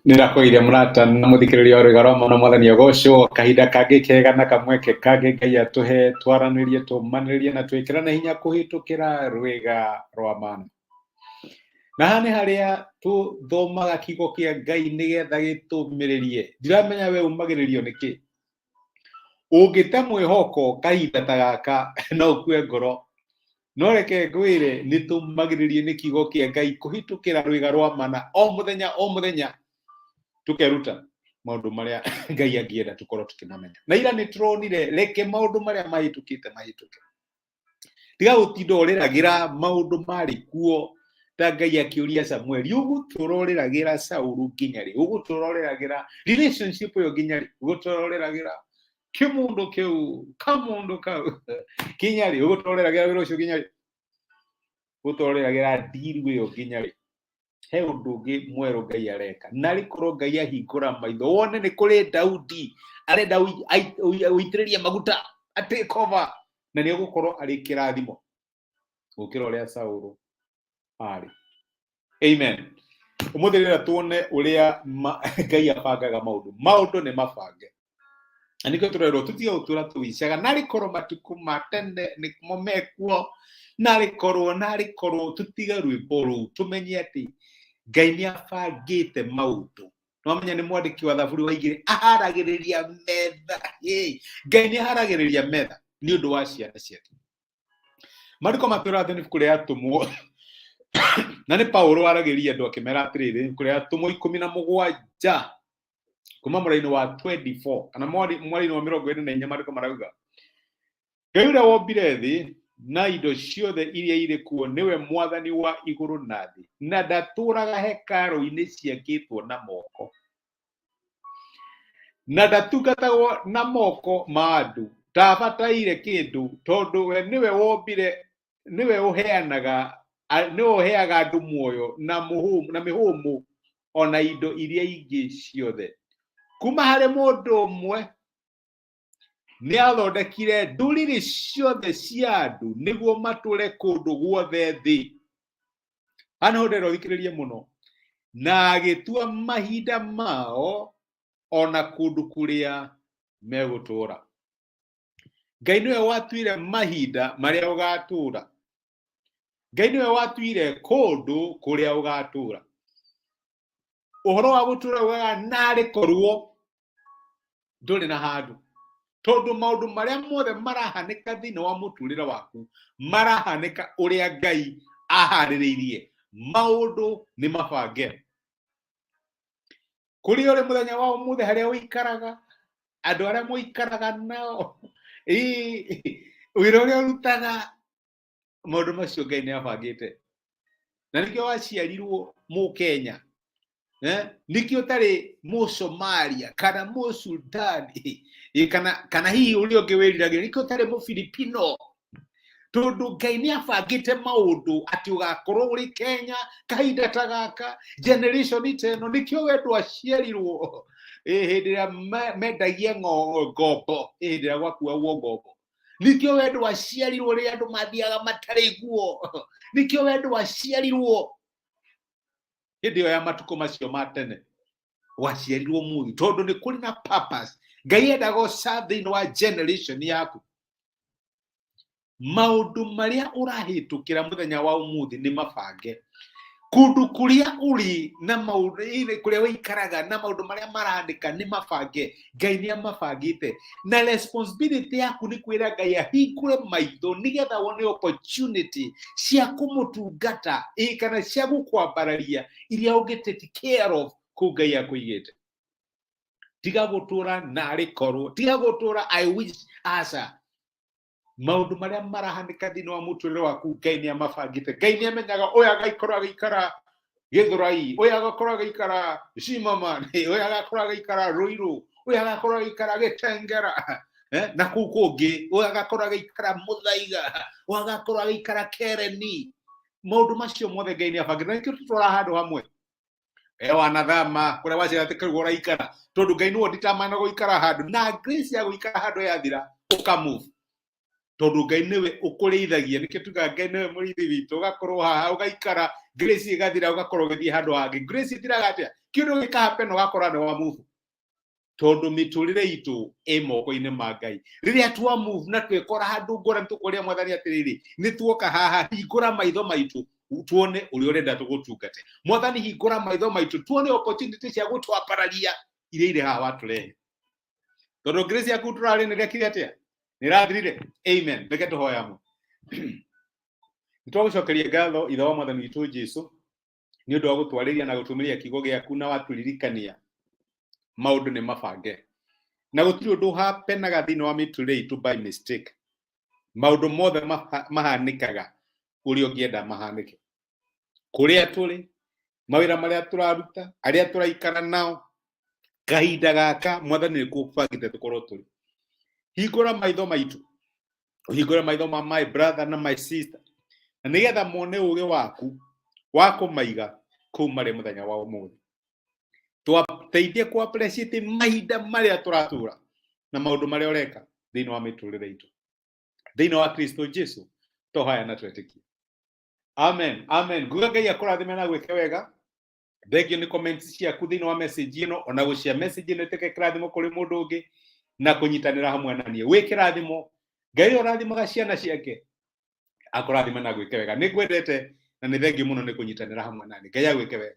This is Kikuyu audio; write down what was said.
Nĩndakũgeithia mũrata na mũthikĩrĩria wa Rwĩga rwa Mana, Mwathani agocwo. Kahinda kangĩ kega na kamweke kangĩ Ngai atũhe twaranĩrie, tũmanĩrĩrie na twĩkĩrane hinya kũhĩtũkĩra Rwĩga rwa Mana. Na haha nĩ harĩa tũthomaga kiugo kĩa Ngai nĩgetha gĩtũmĩrĩrie. Ndiramenya we ũmagĩrĩrio nĩkĩ. Ũngĩte mwĩhoko kahinda ta gaka no ũkue ngoro. No reke ngwĩre nĩ tũmagĩrĩrie nĩ kiugo kĩa Ngai kũhĩtũkĩra Rwĩga rwa Mana o mũthenya o mũthenya, tũkeruta maũndũ marĩa Ngai angĩenda tũkorwo tũkĩmamenya. Na ira nĩ tũronire, reke maũndũ marĩa mahĩtũkĩte mahĩtũke. Tiga gũtinda ũrĩragĩra maũndũ marĩ kuo, ta Ngai akĩũria Samueli, ũgũtũra ũrĩragĩra Saulu nginya rĩ? Ũgũtũra ũrĩragĩra relationship ĩyo nginya rĩ? Ũgũtũra ũrĩragĩra kĩmũndũ kĩu kamũndũ kau nginya rĩ? Ũgũtũra ũrĩragĩra wĩra ũcio nginya rĩ? Ũgũtũra ũrĩragĩra deal ĩyo nginya rĩ? He ũndũ ũngĩ mwerũ Ngai areka, na rĩkorwo Ngai ahingũra maitho wone nĩ kũrĩ Daudi arenda ũitĩrĩrie maguta a take over, na nĩ egũkorwo arĩ kĩrathimo gũkĩra ũrĩa Saũlũ arĩ. Amen. Ũmũthĩ rĩrĩa tuone ũrĩa Ngai abangaga maũndũ, maũndũ nĩ mabange, na nĩkĩo tũrerwo tũtige gũtũra tũicaga, narĩ korwo matukũ ma tene nĩmo mekuo, narĩ korwo, narĩ korwo. Tũtige rwĩmbo rũu, tũmenye atĩ Ngai nĩ abangĩte maũndũ. Nwamenya nĩ mwandĩki wa Thaburi waigire aharagĩrĩria metha. Hey, Ngai nĩ aharagĩrĩria metha nĩ ũndũ wa ciana ciake. Mariko matwĩra atĩ nĩ ibuku rĩa Atũmwo, na nĩ Paulo waragĩria andũ akĩmera atĩrĩrĩ, ibuku rĩa Atũmwo 17 kuma mũraini wa 24 kana mweri-inĩ wa 24, maandĩko marauga, "Ngai ũrĩa wombire thĩ na indo ciothe iria irĩ kuo nĩwe mwathani wa igũrũ na thĩ, na ndatũũraga hekarũ-inĩ ciakĩtwo na moko, na ndatungatagwo na moko ma andũ ta abataire kĩndũ, tondũ we nĩwe wombire, nĩwe ũheanaga, nĩwe ũheaga andũ muoyo na mũhũmũ, na mĩhũmũ ona indo iria ingĩ ciothe. Kuma harĩ mũndũ ũmwe nĩ athondekire ndũrĩrĩ ciothe cia andũ nĩguo matũre kũndũ guothe thĩ." Haha nĩho ndĩrenda ũthikĩrĩrie mũno. "Na agĩtua mahinda mao ona kũndũ kũrĩa megũtũũra." Ngai nĩwe watuire mahinda marĩa ũgatũũra. Ngai nĩwe watuire kũndũ kũrĩa ũgatũũra. Ũhoro wa gũtũũra ugaga narĩ korwo ndũrĩ na handũ, tondũ maũndũ marĩa mothe marahanĩka thĩinĩ wa mũtũrĩre waku marahanĩka ũrĩa Ngai aharĩrĩirie. Maũndũ nĩ mabange. Kũrĩa ũrĩ mũthenya wa ũmũthĩ, harĩa ũikaraga, andũ arĩa mũikaraga nao, wĩra ũrĩa ũrutaga, maũndũ macio Ngai nĩ abangĩte. Na nĩkĩo waciarirwo Mũkenya, eh? Nĩkĩo ũtarĩ Mũsomalia kana Mũsudani, kana hihi ũrĩa ũngĩ wĩriragĩria, nĩkĩo ũtarĩ Mũfilipino, tondũ Ngai nĩ abangĩte maũndũ atĩ ũgakorwo ũrĩ Kenya kahinda ta gaka, generation ta ĩno. Nĩkĩo we ndwaciarirwo hĩndĩ ĩrĩa mendagia ngombo, hĩndĩ ĩrĩa gwakuagwo ngombo. Nĩkĩo we ndwaciarirwo rĩrĩa andũ mathiaga matarĩ nguo. Nĩkĩo we ndwaciarirwo hĩndĩ ĩyo ya matukũ macio ma tene. Waciarirwo mũthĩ tondũ nĩ kũrĩ na purpose Ngai endaga ũca thĩinĩ wa generation yaku. Maũndũ marĩa ũrahĩtũkĩra mũthenya wa ũmũthĩ nĩ mabange. Kũndũ kũrĩa ũrĩ na maũndũ, kũrĩa ũikaraga na maũndũ marĩa maranĩka nĩ mabange. Ngai nĩ amabangĩte, na responsibility yaku nĩ kwĩra Ngai ahingũre maitho nĩgetha wone opportunity cia kũmũtungata, kana cia gũkwambararia, iria ũngĩ take care of kũu Ngai akũigĩte. Tiga gũtũra narĩ korwo, tiga gũtũra "I wish". Aca, maũndũ marĩa marahanĩka thĩinĩ wa mũtũrĩre waku Ngai nĩ amabangĩte. Ngai nĩ amenyaga ũyũ agaikorwo agĩikara Gĩthũrai, ũyũ agakorwo agĩikara Cimama, ũyũ agakorwo agĩikara Rũirũ, ũyũ agakorwo agĩikara Gĩtengera, na kũu kũngĩ, ũyũ agakorwo agĩikara Mũthaiga, ũyũ agakorwo agĩikara Kereni. Maũndũ macio mothe Ngai nĩ abangĩte, na nĩkĩo tũtũraga handũ hamwe. We wanathama kũrĩa waciara atĩ kũu ũraikara, tondũ Ngai nĩwe determine gũikara handũ, na grace ya gũikara handũ yathira ũka move. Tondũ Ngai nĩwe ũkũrĩithagia. Nĩkĩo tugaga Ngai nĩwe mũrĩithi witũ. Ũgakorwo haha, ũgaikara, grace ĩgathira, ũgakorwo ũgĩthiĩ handũ hangĩ. Grace ĩthiraga atĩa? Kĩndũ gĩkahappen, ũgakora nĩ wa move, tondũ mĩtũrĩre itũ ĩ moko-inĩ ma Ngai. Rĩrĩa twa move na twekora handũ ngũrani, tũkoria Mwathani atĩrĩrĩ, nĩ tuoka haha, hingũra maitho maitũ tuone ũrĩa ũrenda tũgũtungate. Mwathani, hingũra maitho maitũ tuone opportunity cia gũtwambararia iria irĩ haha watũrehe, tondũ grace yaku tũrarĩ nĩ rĩakire atĩa? Nĩ ĩrathirire. Amen. Reke tũhoe hamwe. Nĩ twagũcokeria ngatho, Ithe wa Mwathani witũ Jesu, nĩ ũndũ wa gũtwarĩria na gũtũmĩria kiugo gĩaku, na watũririkania maũndũ nĩ mabange na gũtirĩ ũndũ ũhapenaga thĩinĩ wa mĩtũrĩre itũ by mistake. Maũndũ mothe mahanĩkaga ũrĩa ũngĩenda mahanĩke, kũrĩa tũrĩ, mawĩra marĩa tũraruta, arĩa tũraikara nao kahinda gaka. Mwathani, nĩ kũbangĩte tũkorwo tũrĩ. Hingũra maitho maitũ, ũhingũre maitho ma my brother na my sister, na nĩgetha mone ũgĩ waku wa kũmaiga kũu marĩ mũthenya wa ũmũthĩ. Twateithie ku appreciate mahinda marĩa tũratũra na maũndũ marĩa ũreka thĩinĩ wa mĩtũrĩre itũ, thĩinĩ wa Kristo Jesu tohaya na twetĩkia. Amen, amen. Nguga Ngai akũrathime na gwĩke wega. Thengio nĩ comments ciaku thĩinĩ wa message ĩno, ona gũcia message ĩno ĩtuĩke kĩrathimo kũrĩ mũndũ ũngĩ na kũnyitanĩra hamwe na niĩ. Wĩ kĩrathimo. Ngai ũrĩa ũrathimaga ciana ciake akũrathime na gwĩke wega. Nĩ ngwendete na nĩ thengio mũno nĩ kũnyitanĩra hamwe na niĩ. Ngai agwĩke wega.